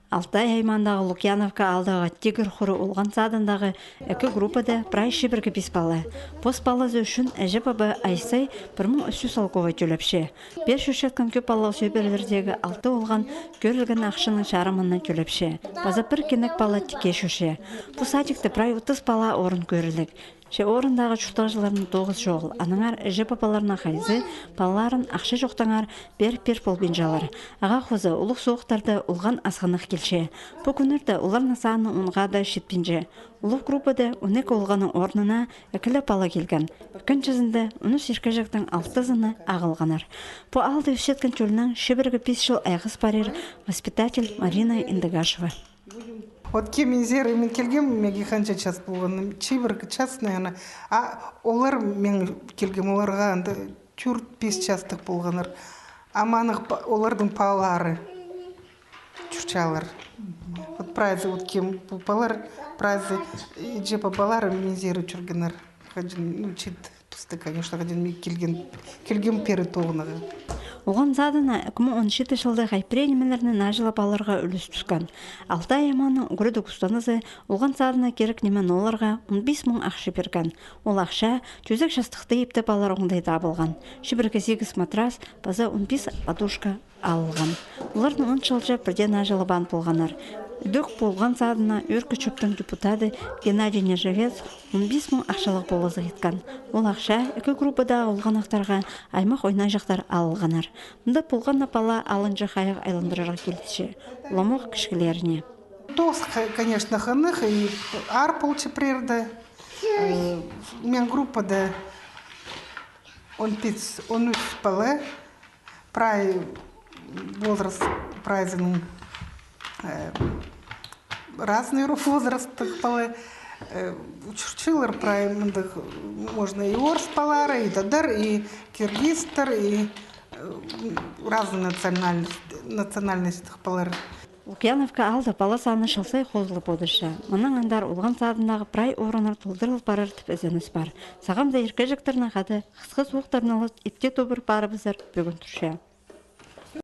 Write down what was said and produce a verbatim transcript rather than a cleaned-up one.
Алтай аймаандағы Лукьяновка аалдағы «Тигір хуры» олған садындағы ікі группада прай чибіргі пис пала. Пос палазы ӱчӱн іҷе-паба ай сай пір муң ӱс чӱс салковай тӧлепче. Пеер чӧрчеткен кӧп палалығ сӧбірелердегі алты олған кӧрілген ахчаның чарымынаң тӧлепче. Паза пір кенек пала тикке чӧрче. Пу садикте прай отыс пала орын кӧрірлік. Че орындағы чуртағҷыларның тоғызы чоғыл, аннаңар іҷе-пабаларның хайзы палаларын ахча чохтаңар пеер пир полбинчалар. Ағаа хоза улуғ соохтарда олған асхынах килче. Пу кӱннерде оларның саны онға даа читпинче. Улуғ группада он ікі олғанның орнына ікі ле пала килген. Ікінҷізінде он ӱс иркеҷектің алтызына ағылғаннар. Пу аалда ӧсчеткен тӧлнең чибіргі пис чыл айғас парир воспитатель Марина Индыгашева. От кем минзер мин килгем, меге ханҷа час полған, чибіргі час, наверное. А олар, мин килгем, оларға анда тӧрт-пис частығ полғаннар. А маның па-, олардың палалары чӧрчелер. Вот прайзы, от кем пу палалар, прайзы, иҷе-пабалары минзер чӧргеннер. Хаҷан, ну, чит туста, конечно, хаҷан мин килген, килгем пеер тоғынарға. Олған садына ікі муң он читі чылда хай пірее нимелерні наҷылап аларға ӱлӱс тӱскен. Алтай аймааның ӱгредіг устаназы олған садына кирек ниме нооларға он пис муң ахча пирген. Ол ахчаа тӧзек-частыхты иптеп алар оңдай табылған. Чибіргі сигіс матрас паза он пис подушка алылған. Оларны он чылҷа пірдее наҷылап алған полғаннар. Ідӧк пу олған садына ӧӧркі чӧптің депутады Геннадий Нержевец он пис муң ахчалығ полызығ иткен. Ол ахчаа ікі группадағы олғанахтарға аймах ойнаҷахтар алылғаннар. Мында полған на пала алынҷа хайығ айландырарға килісче. Уламох кічіглеріне. Тоғыс, конечно, хынығ, и аар полча пірееде. Э, мин группада он пис, он ӱс пала. Прай возраст, прайзының, э, разный возрасттығ пала, э, чӧрчелер прай мындағ, можно и орыс палалары, и тадар, и киргизтер, и, э, разный национальность, национальностьтығ палалар. Лукьяновка аалда пала саны чыл сай хозылып одырча. Мынаң андар олған садындағы прай орыннар толдырыл парар тіп ізеніс пар. Сағам даа иркеҷектернең хада хысхы суғыхтарны ла иптеп тобыр парыбызар пӧгін турча.